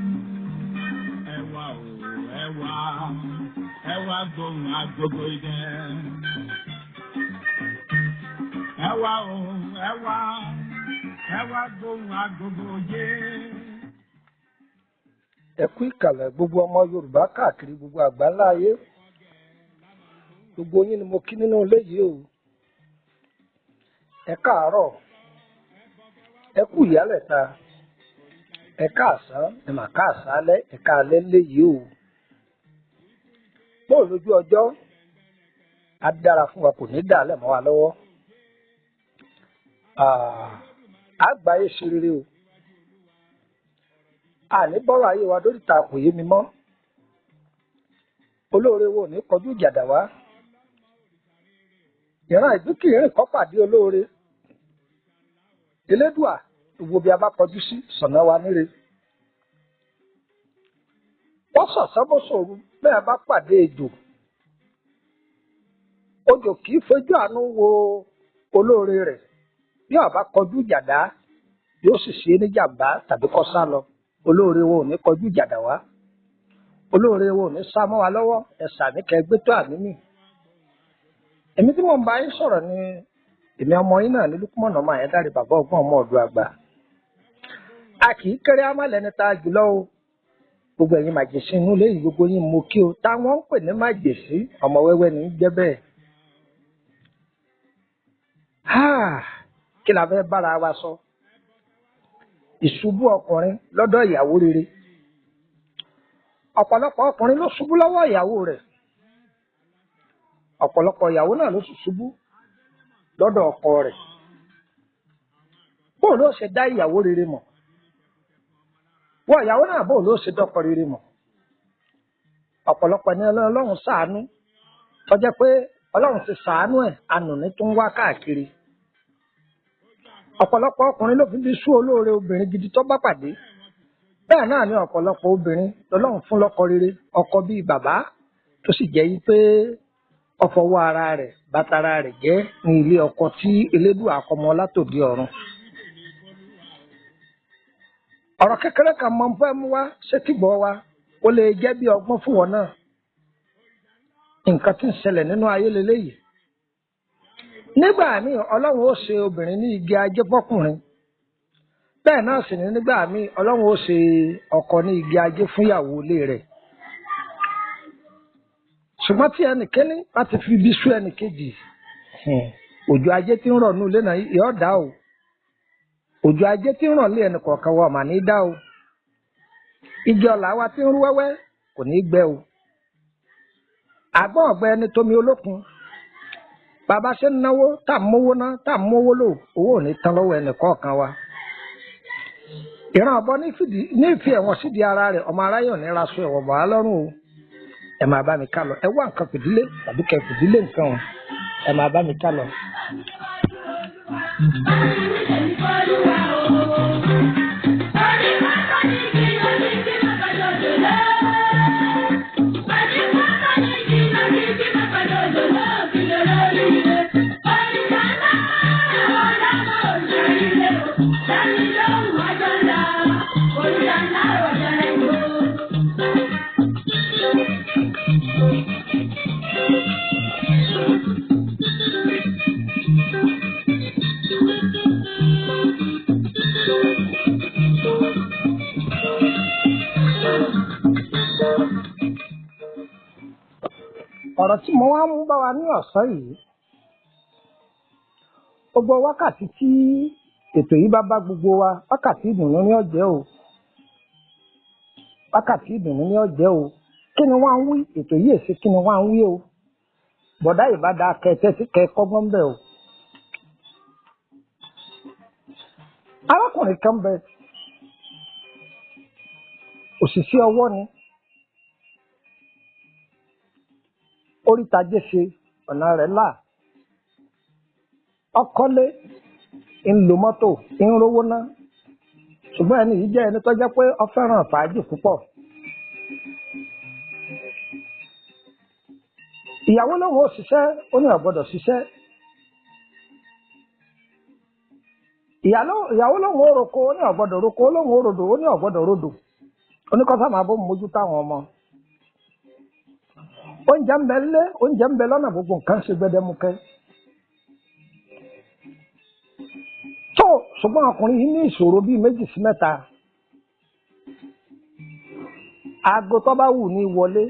Ẹ wá o, ẹ wá, ẹ wá gbóhùn agogo idẹ. Ẹ wá o, ẹ wá, ẹ wá gbóhùn agogo jé. Ẹ kú ìkàlẹ̀ gbogbo ọmọ Yorùbá káàkiri gbogbo àgbáńlá ayé. Gbogbo yín ni mo kí nínú ilé yìí o. Ẹ káàárọ̀, ẹ kú ìyálẹ̀ta, ẹ káàsán, ẹ mà káàsán alẹ́, ẹ káalẹ́ ńlé yìí o. Bóò lójú ọjọ́, á dára fún wa, kò ní dàálẹ̀ mọ́ wa lọ́wọ́. Àgbáyé ṣe rere o. Àní bọ́rọ̀ ayé wa dóríta kò yé mi mọ́. Olóore wo ò ní kọjú ìjà dà wá. Ìran ìgbín kì í rìn kó pàdé olóore. Elédùà, ìwo bí a bá kọjú sí, sọ̀nà wa níre. Wọ́n sọ̀sán bó sòru bẹ́ẹ̀ bá pàdé ejò. Ejò kì í fojú àánú wo olóore rẹ̀. Bí ó bá kọjú ìjà dá, yóò sì ṣe é ní jàmbá tàbí kó sá lọ. Olóore wo ò ní kọjú ìjà dà wá. Olóore wo ò ní sá mọ́ wa lọ́wọ́. Ẹ ṣàmì kẹ́ gbé tó àmì mì. Èmi tí mò ń bá yín sọ̀rọ̀ ni èmi ọmọ yín náà ní Lúkúmọ̀nà ọmọ Àyándárì, bàbá ọgbọ́n ọmọ ọ̀dọ̀ àgbà. A kì í kéré ámàlẹ́ni tá a jùlọ o. Gbogbo ẹ̀yin màjèsí inú ilé yìí, gbogbo yín mo kí o. Táwọn ń pè ní màjèsí, ọmọ wẹ́wẹ́ ní í jẹ́ bẹ́ẹ̀. Kí la fẹ́ bára wa sọ? Ìṣubú ọkùnrin lọ́dọ̀ ìyàwó rere. Ọ̀pọ̀lọpọ̀ ọkùnrin ló ṣubú lọ́wọ́ ìyàwó rẹ̀. Ọ̀pọ̀lọpọ̀ ìyàwó náà ló sì ṣubú lọ́dọ̀ ọkọ rẹ̀. Bóò ló ṣe dá ìyàwó rere mọ̀? Wọ́n ìyàwó náà bóò ló ṣe dọ́kọ rere mọ̀? Ọ̀pọ̀lọpọ̀ ní Ọlọ́run ṣàánú. Tó jẹ́ pé Ọlọ́run ti ṣàánú ẹ̀, anùní tó ń wá káàkiri. Ọ̀pọ̀lọpọ̀ ọkùnrin ló fi bí sú olóore obìnrin gidi tó bá pàdé. Bẹ́ẹ̀ náà ni ọ̀pọ̀lọpọ̀ obìnrin lọ́lọ́run fún lọ́kọ rere, ọkọ bíi bàbá, tó sì jẹ́ yí pé ó fọwọ́ ara rẹ̀ bàtara rẹ̀ jẹ́ ní ilé ọkọ tí Elédùà kọmọ látòdì ọ̀run. Ọ̀rọ̀ kékeré kan mọ̀ ń fẹ́ mú wá sétígbọ̀ wa, ó lè jẹ́ bí ọgbọ́n fún wọn náà. Nǹkan tí ń ṣẹlẹ̀ nínú ayé leléyìí. Nígbà míì Ọlọ́run ó ṣe obìnrin ní igi ajé fọ́kùnrin. Bẹ́ẹ̀ náà sì ni nígbà míì Ọlọ́run ó ṣe ọkọ ní igi ajé fún ìyàwó ilé rẹ̀. Ṣùgbọ́n tí ẹnìkíní bá ti fi ibi sú ẹnìkejì, òjò ajé tí ń rọ̀ nínú ilé náà yóò dá o. Òjò ajé tí ń rọ̀ lé ẹnì kọ̀ọ̀kan wa mà ní dá o. Igi ọ̀là wa tí ń rú wẹ́wẹ́ kò ní gbẹ o. Àgbọ̀n ọ̀gbẹ ẹni tómi olókun. Bàbá ṣe ń náwó tá à ń mówó ná tá à ń mówó lò, owó ò ní tán lọ́wọ́ ẹnì kọ̀ọ̀kan wa. Ìran ọ̀bọ ní fi ẹ̀wọ̀n sídìí ara rẹ̀, ọmọ aráyé ò ní raṣọ ẹ̀wọ̀n bọ̀ á lọ́rùn o. Ẹ máa bá mi ká lọ. Ẹ wá nǹkan fìdílé tàbí kẹ fìdílé nǹkan o. Ẹ máa bá mi ká lọ. Ọ̀rọ̀ tí mo wá ń bá wa ní ọ̀sán yìí, gbogbo wákàtí tí ètò yìí bá bá gbogbo wa, wákàtí ìdùnnú ní ọ̀jẹ́ o. Wákàtí ìdùnnú ní ọ̀jẹ́ o. Kí ni wọ́n ń wí? Ètò yìí èsì kí ni wọ́n ń wí o? Bọ̀dá ìbá da kẹtẹ́ sí kẹ kọ́gbọ́n bẹ́ẹ̀ o. Arákùnrin kan bẹ, òṣìṣẹ́ ọwọ́ ni. Oríta jẹ́ṣe ọ̀nà rẹ̀ là. Ọkọ́lé, ń lo mọ́tò, ń rówó ná. Ṣùgbọ́n ẹni yìí jẹ́ ẹni tó jẹ́ pé ó fẹ́ràn fàájì púpọ̀. Ìyàwó lòun ò ṣiṣẹ́, ó ní ó gbọ́dọ̀ ṣiṣẹ́. Ìyàwó lòun ò roko, ó ní ó gbọ́dọ̀ roko, ó lòun ò rodò, ó ní ó gbọ́dọ̀ rodò. Ó ní kó sá máa bó mójú táwọn ọmọ. Oúnjẹ ń bẹ lé, oúnjẹ ń bẹ lọ́nà, gbogbo nǹkan ṣe gbẹdẹmukẹ. Tó ṣùgbọ́n ọkùnrin yìí ní ìṣòro bíi méjì sí mẹ́ta. Aago tó bá wù ní wọlé.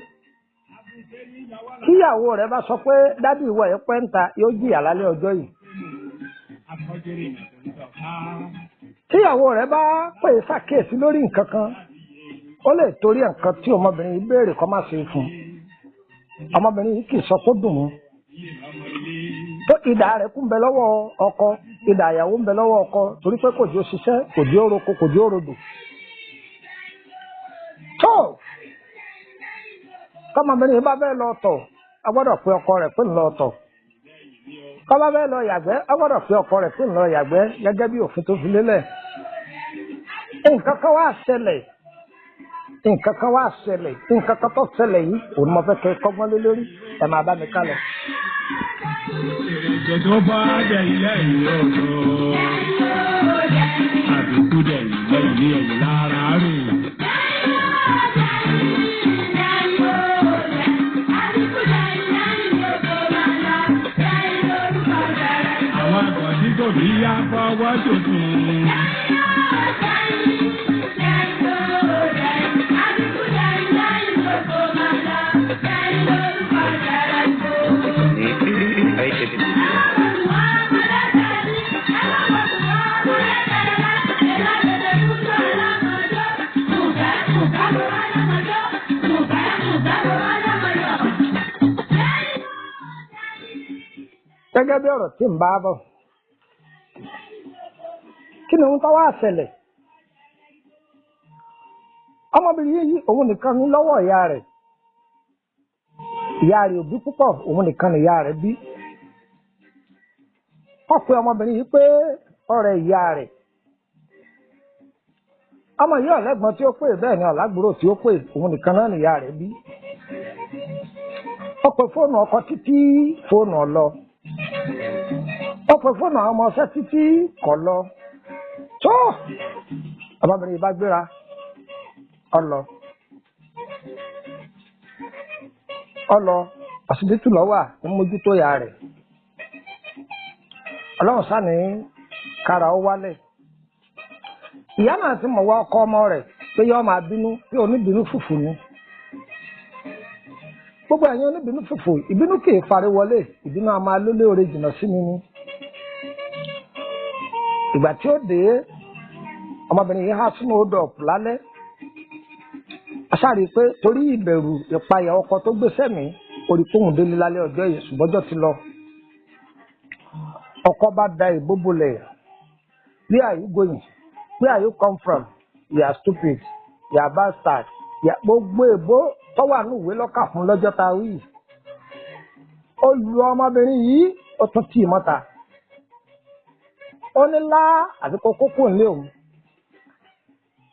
Kíyàwó rẹ̀ bá sọ pé dádì ìwọ ẹ̀ pẹ́ ń ta, yóò jìyà lálẹ́ ọjọ́ yìí. Tíyàwó rẹ̀ bá pè é ṣàkíyèsí lórí nǹkan kan, ó lè torí nǹkan tí ọmọbìnrin yìí béèrè kó má ṣe fún un. Ọmọbìnrin yìí kì í sọ kó dùn ún. Tó idà rẹ̀ kún bẹ lọ́wọ́ ọkọ, idà ìyàwó ń bẹ lọ́wọ́ ọkọ, torí pé kò jẹ́ ó ṣiṣẹ́, kò jẹ́ ó roko, kò jẹ́ ó rodò. Tó kọ́mọbìnrin yìí bá bẹ́ẹ̀ lọ tọ̀, a gbọ́dọ̀ pe ọkọ rẹ̀ pé ń lọ tọ̀. Kọ́mọ bẹ́ẹ̀ lọ yàgbẹ́, a gbọ́dọ̀ pe ọkọ rẹ̀ pé ń lọ yàgbẹ́ gẹ́gẹ́ bí òfin tó fi lélẹ̀. Nǹkan kan wá ṣẹlẹ̀, nǹkan kan wá ṣẹlẹ̀, nǹkan kan tó ṣẹlẹ̀ yìí, òun mo fẹ́ kẹ́ kọ́gbọ́n lé lórí, ẹ máa bá mi ká lọ. Èrò tó bá dẹ̀ ilé ìlú ọ̀dọ́. Àbíkú dẹ̀ ilé ìlú ẹ̀yìn lára rè. Àwọn àgbà tí kò ní yá fọwọ́ tuntun. Gẹ́gẹ́ bí ọ̀rọ̀ tí ń bá bọ̀, kí ni ohun tó wá ṣẹlẹ̀? Ọmọbìnrin yìí òun nìkan ní lọ́wọ́ ìyá rẹ̀. Ìyá rẹ̀ ò bí púpọ̀, òun nìkan ni ìyá rẹ̀ bí. Wọ́n pe ọmọbìnrin yìí pé ọ̀rẹ́ ìyá rẹ̀. Ọmọ yìí ọ̀lẹ́gbọ́n tí ó pè, bẹ́ẹ̀ ni ọ̀làgbúrò tí ó pè, òun nìkan náà ni ìyá rẹ̀ bí. Ó pe fóònù ọkọ títí, fóònù ọ̀lọ. Ó pe fóònù àwọn ọmọ ọṣẹ́ títí, kọ̀ lọ. Tó ọmọbìnrin yìí bá gbéra, ọlọ. Ọlọ ọsibítù lọ́wà ń mójútó ìyá rẹ̀. Ọlọ́run sá ní kára ó wálẹ̀. Ìyá náà ti mọ̀ wá ọkọ ọmọ rẹ̀ pé yọ́ máa bínú, pé oníbínú fùfù ni. Gbogbo ẹ̀yin oníbínú fùfù, ìbínú kì í fari wọlé, ìbínú a máa lólé oore jìnnà sí mi ni. Ìgbà tí ó dé, ọmọbìnrin yìí há sínú odò ọ̀pù lálẹ́. A sáré pé torí ìbẹ̀rù ìpayà ọkọ tó gbé sẹ́mi, orí kóhùn délé lálẹ́ ọjọ́ yìí, ṣùgbọ́n ọjọ́ ti lọ. Ọkọ bá da ìbò bolẹ̀. Where are you going? Where are you come from? You are stupid. You are bastard. Gbogbo èbó tó wà ní ìwé lọ́kà fún lọ́jọ́ ta wí. Ó lu ọmọbìnrin yìí, ó tún tì í mọ́ta. Ó ní lá àti kókó kò ní òun.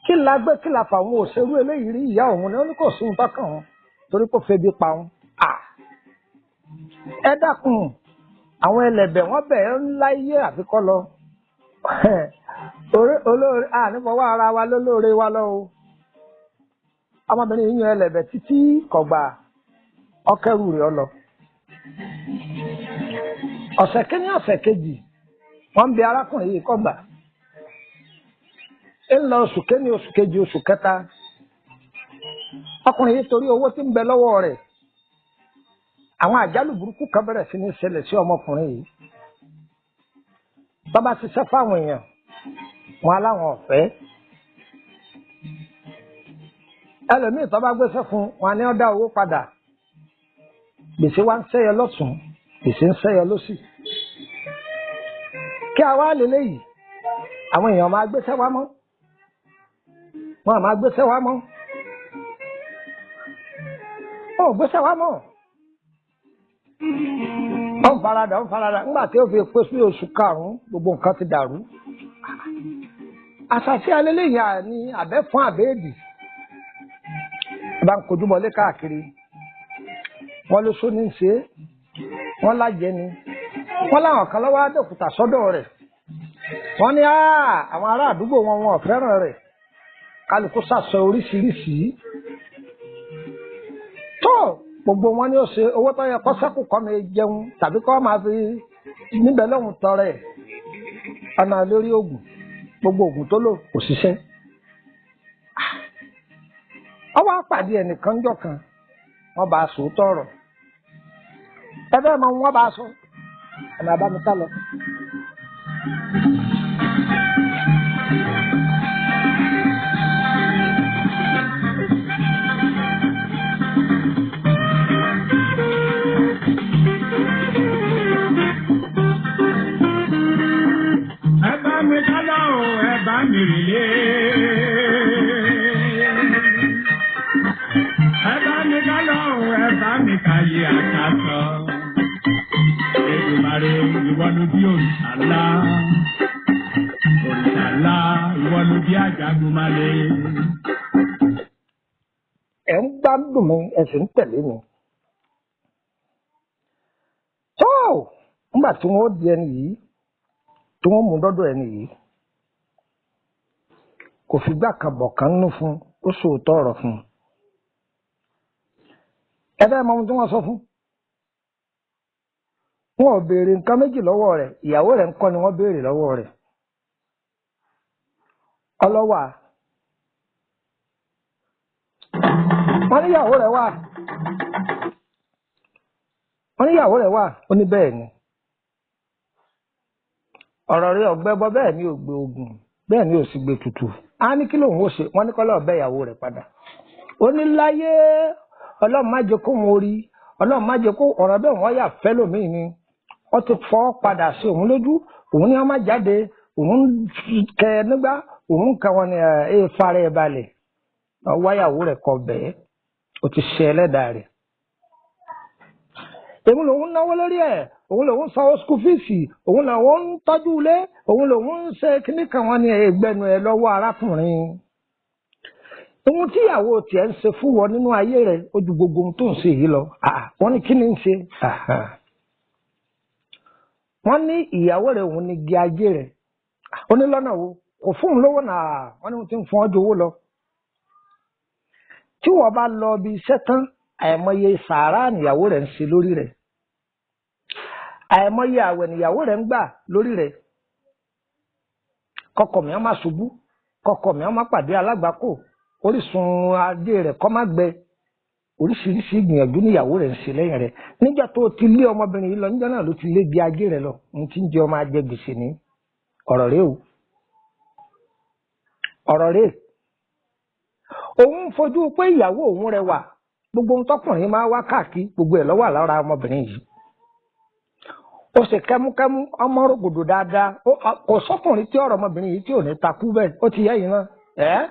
Kí la gbé kí la fà òun òṣèrú eléyìí rí ìyá òun ni ó ní kò sóhun tọkàn òun torí kò febi pa òun. Ẹ dákun, àwọn ẹlẹ́bẹ̀ wọ́n bẹ̀ ń láyé àfikọ́ lọ. Olóore ànífọwọ́ ara wa lólóore wa lọ o. Ọmọbìnrin yìí yan ẹlẹ́bẹ̀ títí kọ̀gbà ọkẹ́rù rẹ̀ ọ lọ. Ọ̀sẹ̀ kínní ọ̀sẹ̀ kejì wọ́n ń bi arákùnrin yìí kọ̀gbà. Ń lọ oṣù kínní oṣù kejì oṣù kẹta. Ọkùnrin yìí torí owó tí ń bẹ lọ́wọ́ rẹ̀. Àwọn àjálù burúkú kan bẹ̀rẹ̀ sí ní ṣẹlẹ̀ sí ọmọkùnrin yìí. Bàbá ṣiṣẹ́ fáwọn èèyàn, wọn aláwọn ọ̀fẹ́. Ẹlòmíì tó bá gbéṣẹ́ fún wọn ni ó dá owó padà. Gbèsè wa ń ṣẹ́yọ lọ́tùn, gbèsè ń ṣẹ́yọ lósì. Kí a wá lélẹ́yìí, àwọn èèyàn máa gbéṣẹ́ wá mọ́. Wọn à máa gbéṣẹ́ wá mọ́. Wọn ò gbéṣẹ́ wá mọ́. Ó ń faradà, ó ń faradà. Nígbà tí ó fi pé sí oṣù karùn-ún, gbogbo nǹkan ti dàrú. Àṣàṣì alẹ́lẹ́yìn ní àbẹ́ fún àbẹ́ẹ̀dì bá ń kojú bọlé káàkiri. Wọ́n ló sóní ń ṣe é, wọ́n lájẹ ni, wọ́n láwọn kan lọ́wọ́ àdókùtà sọ́dọ̀ rẹ̀. Wọ́n ní àwọn ará àdúgbò wọn wọn ò fẹ́ràn rẹ̀, kálukú sàsọ oríṣiríṣi. Tó gbogbo wọn ni ó ṣe owó tó yẹ kó sẹ́kù kọ́ mi jẹun tàbí kọ́ máa fi níbẹ̀ lọ́hùn tọrẹ ọ̀nà lórí oògùn, gbogbo oògùn tó lò kò ṣiṣẹ́. Ọwọ́ àpàdé ẹnìkan jọ kan, wọ́n bá a sòótọ́ ọ̀rọ̀. Ẹ fẹ́ mọ wọ́n bá a sọ, ọ̀nà àbámísá lọ. Ẹ bá mi kálá o, ẹ bá mi rèlé. Ẹ bá mi kálá o, ẹ bá mi káyé àkàtọ̀. Èdùmàrè ìwọ ló bí òrìṣà ńlá. Òrìṣà ńlá ìwọ ló bí Àjàgùnmálè. Ẹ̀ ń gbádùn mi, ẹ sì ń tẹ̀lé mi. Tó nígbà tí wọ́n di ẹni yìí, tí wọ́n mú dọ́dọ̀ ẹni yìí, kò fìgbà kan bọ̀ kan nínú fún un, ó sòótọ́ ọ̀rọ̀ fún un. Ẹ fẹ́ mọ ohun tí wọ́n sọ fún? Wọn ò béèrè nǹkan méjì lọ́wọ́ rẹ̀, ìyàwó rẹ̀ ńkọ́ ni wọ́n béèrè lọ́wọ́ rẹ̀. Ọlọ́wà. Wọ́n níyàwó rẹ̀ wà. Wọ́n níyàwó rẹ̀ wà, ó ní bẹ́ẹ̀ ni. Ọ̀rọ̀ rẹ̀ ọ̀gbẹ́ bọ́ bẹ́ẹ̀ ni ò gbé ogun, bẹ́ẹ̀ ni ò sì gbé tutù. Á ní kí lòun ó ṣe, wọ́n ní kọ́ lọ́ọ́ bẹ́ ìyàwó rẹ̀ padà. Ó ní láyé, Ọlọ́run má jẹ́ kó wọn orí, Ọlọ́run má jẹ́ kó ọ̀rọ̀ bẹ́ẹ̀ wọ́n yà fẹ́ lòmíì ni. Wọ́n ti fọ́ padà sí òun lójú, òun ní wọ́n má jáde, òun kẹ nígbà, òun kẹ wọn ni ẹ fara ẹ balẹ̀. Wáyàwó rẹ̀ kọ bẹ́ẹ̀, ó ti ṣe ẹlẹ́dàá rẹ̀. Èmi lòun náwó lórí ẹ̀, òun lòun sanwó school fees, òun lòun ń tọ́jú ilé, òun lòun ń ṣe kíní kan wọn ni ẹgbẹ́nu ẹ lọ́wọ́ arákùnrin. Ohun tíyàwó tiẹ̀ ń ṣe fún wọn nínú ayé rẹ̀ ó ju gbogbo ohun tó ń ṣe yìí lọ. Wọ́n ní kí ni ń ṣe? Wọ́n ní ìyàwó rẹ̀ òun ní igi ajé rẹ̀. Ó ní lọ́nà wo? Kò fún un lówó náà, wọ́n ní wọ́n ti ń fún ọ ju owó lọ. Tí wọ́n bá lọ ibi iṣẹ́ tán, àìmọye sàárà níyàwó rẹ̀ ń ṣe lórí rẹ̀. Àìmọye àwẹ̀ níyàwó rẹ̀ ń gbà lórí rẹ̀. Kọkọ mi á má ṣubú, kọkọ mi á má pàdé alágbàákò, orísun ajé rẹ̀ kó má gbẹ. Oríṣiríṣi ìgbìyànjú níyàwó rẹ̀ ń ṣe lẹ́yìn rẹ̀. Nígbà tó ti lé ọmọbìnrin yìí lọ, níjọ́ náà ló ti lé bí ajé rẹ̀ lọ. Ohun tí ń jẹ ọmọ ajé gbèsè ní ọ̀rọ̀ rẹ̀ o. Ọ̀rọ̀ rẹ̀. Òun fojú pé ìyàwó òun rẹwà, gbogbo ohun tọkùnrin máa wá káàkiri, gbogbo ẹ̀ ló wà lára ọmọbìnrin yìí. Ó sì kẹ́múkẹ́mú, ọmọ rògbòdò dáadáa. Kò sọ́kùnrin tí ọ̀rọ̀ ọmọbìnrin yìí tí ò ní takú bẹ́ẹ̀, ó ti yẹ yìí náà. Ẹ́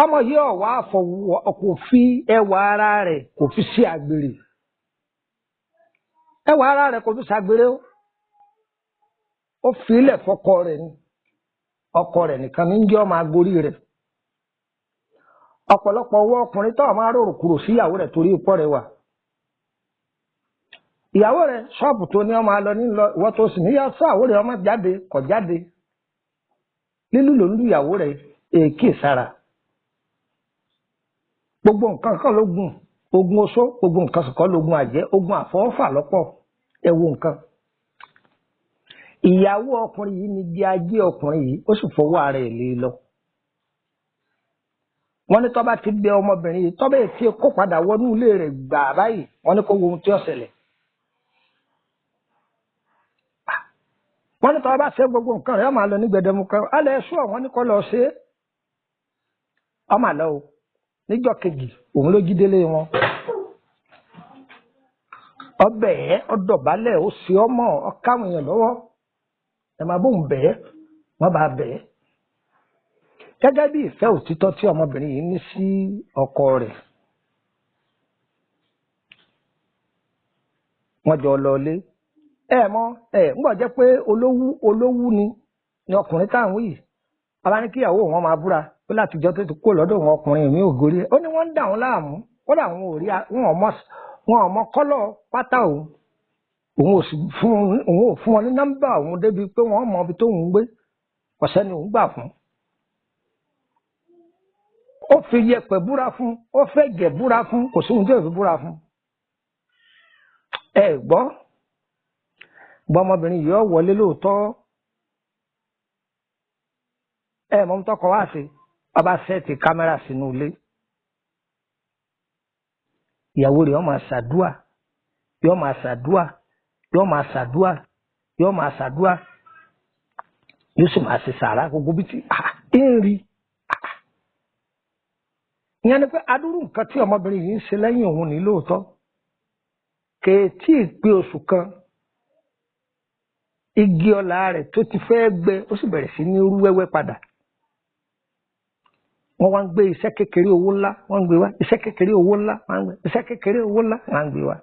ọmọ yìí ọ̀wá àfọwọ́ kò fi ẹwà ara rẹ̀ kò fi sí àgbèrè. Ẹwà ara rẹ̀ kò fi ṣàgbèrè o. Ó fi ilẹ̀ fọkọ rẹ̀ ni. Ọkọ rẹ̀ nìkan ní ń jẹ́ ọmọ agorí rẹ̀. Ọ̀pọ̀lọpọ̀ owó ọkùnrin tó máa rorò kúrò sí ìyàwó rẹ̀ torí ipò rẹ̀ wà. Ìyàwó rẹ̀ ṣọ́ọ̀bù tó ní ọmọ alọ nílọ, ìwọ tó sì níyà sọ àwọ̀ rẹ̀ ọmọ jáde kọ̀ jáde. Lílù ló ń lu ìyàwó rẹ̀ èké sára. Gbogbo nǹkan kan ló gùn, ogun oṣó, gbogbo nǹkan sì kọ́ lógun àjẹ́, ogun àfọwọ́fà lọ́pọ̀, ẹ wo nǹkan. Ìyàwó ọkùnrin yìí ni bí ajé ọkùnrin yìí, ó sì fọwọ́ ara ẹ̀ lé lọ. Wọ́n ní tọ́ba ti bẹ ọmọbìnrin yìí, tọ́ba ètí kó padà wọnú ilé rẹ̀ gbà báyìí, wọ́n ní kó wo ohun tí ó ṣẹlẹ̀. Wọ́n ní tọ́ba ṣe gbogbo nǹkan rẹ̀, ó máa lọ ní gbẹdẹmukẹ. Alẹ́ ẹ̀ṣọ́ wọ́n ní kó lọ ṣe é. Ọmọ àlọ́ o, níjọ́ kejì, òun ló jí délé wọn. Ọbẹ̀ ẹ̀ ọdọ̀bálẹ̀ ó ṣe ọmọ ọ̀káwọn èèyàn lọ́wọ́. Ẹ máa bóun bẹ̀ẹ́, wọ́n bá bẹ̀ẹ́. Gẹ́gẹ́ bí ìfẹ́ òtítọ́ tí ọmọbìnrin yìí ní sí ọkọ rẹ̀. Wọ́n jọ lọ ilé. Ẹ mọ̀, ẹ ń gbọ́ jẹ́ pé olówú olówú ni ọkùnrin táwọn yìí. Bàbá ní kíyàwó wọn máa búra pé látijọ́ tó ti kó lọ́dọ̀ wọn ọkùnrin mi ò gorí ẹ̀. Ó ní wọ́n ń dà wọ́n láàmú, kódà wọn ò rí wọn ò mọ kọ́lọ̀ pátá òun. Òun ò sì fún òun ò fún wọn ní nọ́mbà òun débi pé wọ́n mọ ibi tóun ń gbé. Kò sẹ́ni òun gbà fún. Ó fi yẹ̀pẹ̀ búra fún, ó fẹ́ jẹ̀ búra fún, kò sí ohun tí ò fi búra fún. Ẹ gbọ́, gbọ́ ọmọbìnrin yìí ó wọlé lóòótọ́. Ẹ mọ̀ tọkọ wá sí, ọba sẹ́ẹ̀tì kámẹ́rà sínú ilé. Ìyàwó rẹ̀ ó máa ṣàdúà, yóò máa ṣàdúà, yóò máa ṣàdúà, yóò máa ṣàdúà, yóò sì máa ṣe sàrà gbogbo bí ti ń rí. Ìyẹn ni pé adúrú nǹkan tí ọmọbìnrin yìí ń ṣe lẹ́yìn òun ní lóòótọ́. Kèétí pé oṣù kan, igi ọlá rẹ̀ tó ti fẹ́ gbẹ ó sì bẹ̀rẹ̀ sí ní rú wẹ́wẹ́ padà. Wọ́n wá ń gbé iṣẹ́ kékeré owó ńlá, wọ́n ń gbé wá, iṣẹ́ kékeré owó ńlá, wọ́n ń gbé, iṣẹ́ kékeré owó ńlá, wọ́n ń gbé wá.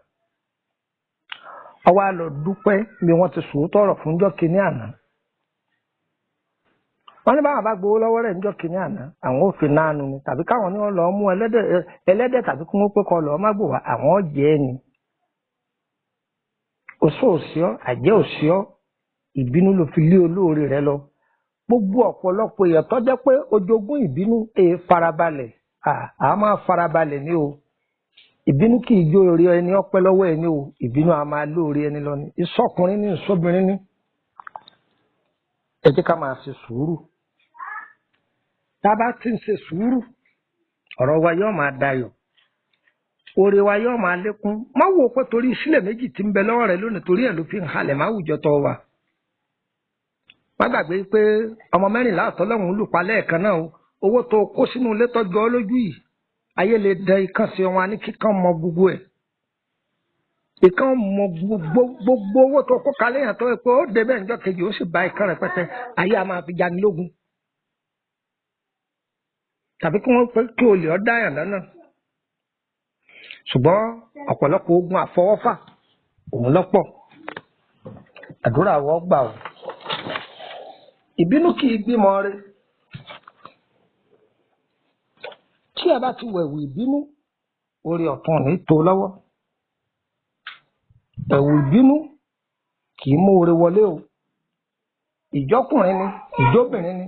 Ó wá lọ dúpẹ́ bí wọ́n ti sòótọ́ ọ̀rọ̀ fún jọ́ kínní àná. Wọ́n ní báwọn bá gbowó lọ́wọ́ rẹ̀ níjọ́ kínní àná, àwọn ò fi nánu ni, tàbí káwọn ní wọ́n lọ mú ẹlẹ́dẹ̀ tàbí kí wọ́n pé kọ́ lọ́ọ́ má gbò wá, àwọn jẹ́ ẹ ni. Oṣó òṣìọ́, àjẹ́ òṣìọ́, ìbínú ló fi lé olóore rẹ lọ. Gbogbo ọ̀pọ̀lọpọ̀ èèyàn tó jẹ́ pé ojogún ìbínú èé farabalẹ̀, à máa farabalẹ̀ ní o. Ìbínú kì í jó orí ẹni ọpẹ́ lọ́wọ́ ẹni o, ìbínú a máa lóore ẹni lọ ni. Ìsọkùnrin ní ìsọbìnrin ní. Ẹ jẹ́ ká máa ṣe sùúrù. Tá a bá ti ń ṣe sùúrù, ọ̀rọ̀ wa yóò máa dayọ̀. Oore wa yóò máa lékún. Má wò ó pé torí sílẹ̀ méjì tí ń bẹ lọ́wọ́ rẹ lónìí torí ẹ̀ ló fi ń halẹ̀ máwùjọ tó wà. Má gbàgbé pé ọmọ mẹ́rìnlá àtọ́lọ́hún lù pa lẹ́ẹ̀kan náà o. Owó tó kó sínú ilé tọ́jú ọ lójú yìí, ayé lè dẹ ikán sí wọn ní kíkan mọ gbogbo ẹ̀. Ikán mọ gbogbo owó tó kó kalẹ̀ yẹn tó yẹ pé ó débẹ̀ níjọ́ kejì ó sì bá ikán rẹpẹtẹ, ayé a máa fi jani lógun. Tàbí kí wọ́n pé kí olè ọ́ dáyàn lọ́nà. Ṣùgbọ́n ọ̀pọ̀lọpọ̀ ogun àfọwọ́fà òun lọ́pọ̀. Àdúrà wọ́n gbà o. Ìbínú kì í bímọ rẹ. Tí ẹ bá ti wẹ̀wù ìbínú, orí ọ̀tún ní tó lọ́wọ́. Ẹ̀wù ìbínú kì í mú oore wọlé o. Ìjọkùnrin ni, ìjọbìnrin ni.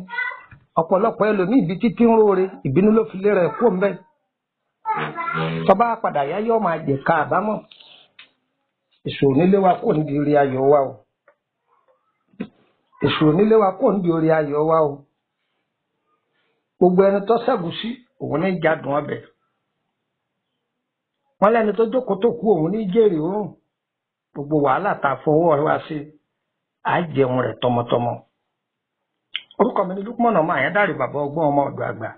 Ọ̀pọ̀lọpọ̀ ẹlòmíì ibi títí ń róore, ìbínú ló fi léra ẹ̀ kó ń bẹ̀. Tọ́ba padà yá yóò máa jẹ̀ka àbámọ̀. Èṣù onílé wa kò níbi orí ayọ̀ wa o. Èṣù onílé wa kò níbi orí ayọ̀ wa o. Gbogbo ẹni tó ṣẹ́gun sí òun ní jádùn ọbẹ̀. Wọ́n lẹ́ni tó jókòó tó kú òun ní jèrè òórùn. Gbogbo wàhálà tá a fọwọ́ wa ṣe, á jẹun rẹ̀ tọmọtọmọ. Orúkọ mi ni Lukman ọmọ Àyándàrè, bàbá ọgbọ́n ọmọ ọ̀dọ̀ àgbà.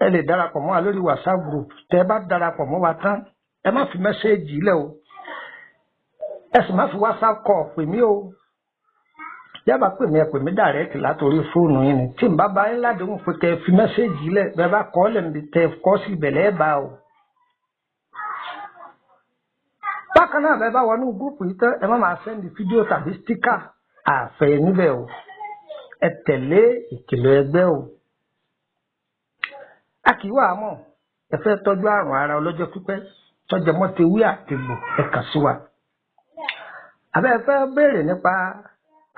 Ẹ lè darapọ̀ mọ́ wa lórí WhatsApp group. Tẹ́ ẹ bá darapọ̀ mọ́ wa tán, ẹ má fi mẹ́sẹ́ẹ̀jì lẹ̀ o. Ẹ sì má fi WhatsApp call pè mí o. Yábàá pè mí, ẹ pè mí direct látòrí fóònù yín ni. Tí n bá bá yín ládéhùn pé kẹ́ ẹ fi mẹ́sẹ́ẹ̀jì lẹ̀, bẹ́ẹ̀ bá kọ́ lẹ̀ níbi tẹ́ ẹ kọ́ sí ìbẹ̀lẹ̀ ẹ̀ bá o. Bákan náà, bẹ́ẹ̀ bá wọnú gúrùpù yìí tán, ẹ má máa send fídíò tàbí sticker àfẹ́ níbẹ̀ o. Ẹ tẹ̀lé ìkìlọ̀ ẹgbẹ́ o. A kì í wà á mọ̀, ẹ fẹ́ tọ́jú àrùn ara ọlọ́jọ́ pípẹ́ tọ́jú mọ́ tewé àtegbò, ẹ kàn sí wa. Àbẹ́ ẹ fẹ́ béèrè nípa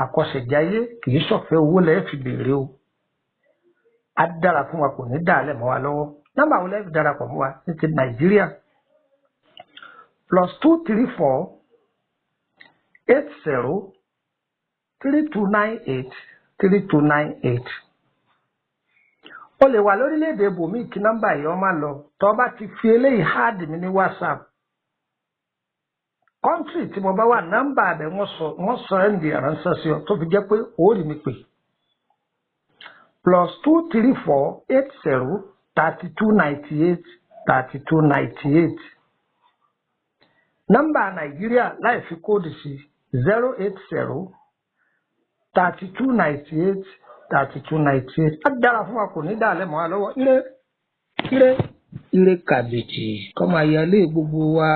àkọsẹ̀jayé, kì í ṣọ̀fẹ́, owó lẹ́ẹ̀ fi béèrè o. Á dára fún wa, kò ní dàálẹ̀ mọ́ wa lọ́wọ́. Nọ́mbà wo lẹ́ẹ̀ fi darapọ̀ mọ́ wa ní ti Nàìjíríà? +234 80 3298 3298. O lè wà lórílẹ̀‐èdè ibòmíì kí nọ́mbà yìí ó máa lọ. Tó bá ti fi eléyìí add mi ní WhatsApp, country tí mo bá wà, nọ́mbà rẹ̀ wọ́n sọ ẹ́ ń di ìránṣẹ́ sí ọ tó fi jẹ́ pé ó rí mi pè. +234 80 3298 3298. Nọ́mbà Nàìjíríà láì fi code sí: 080 3298 3298. Á dára fún wa, kò ní dàlẹ́ mọ́ wa lọ́wọ́. Ire ire ire kàbìtì kọ́ máa yẹ ilé gbogbo wa.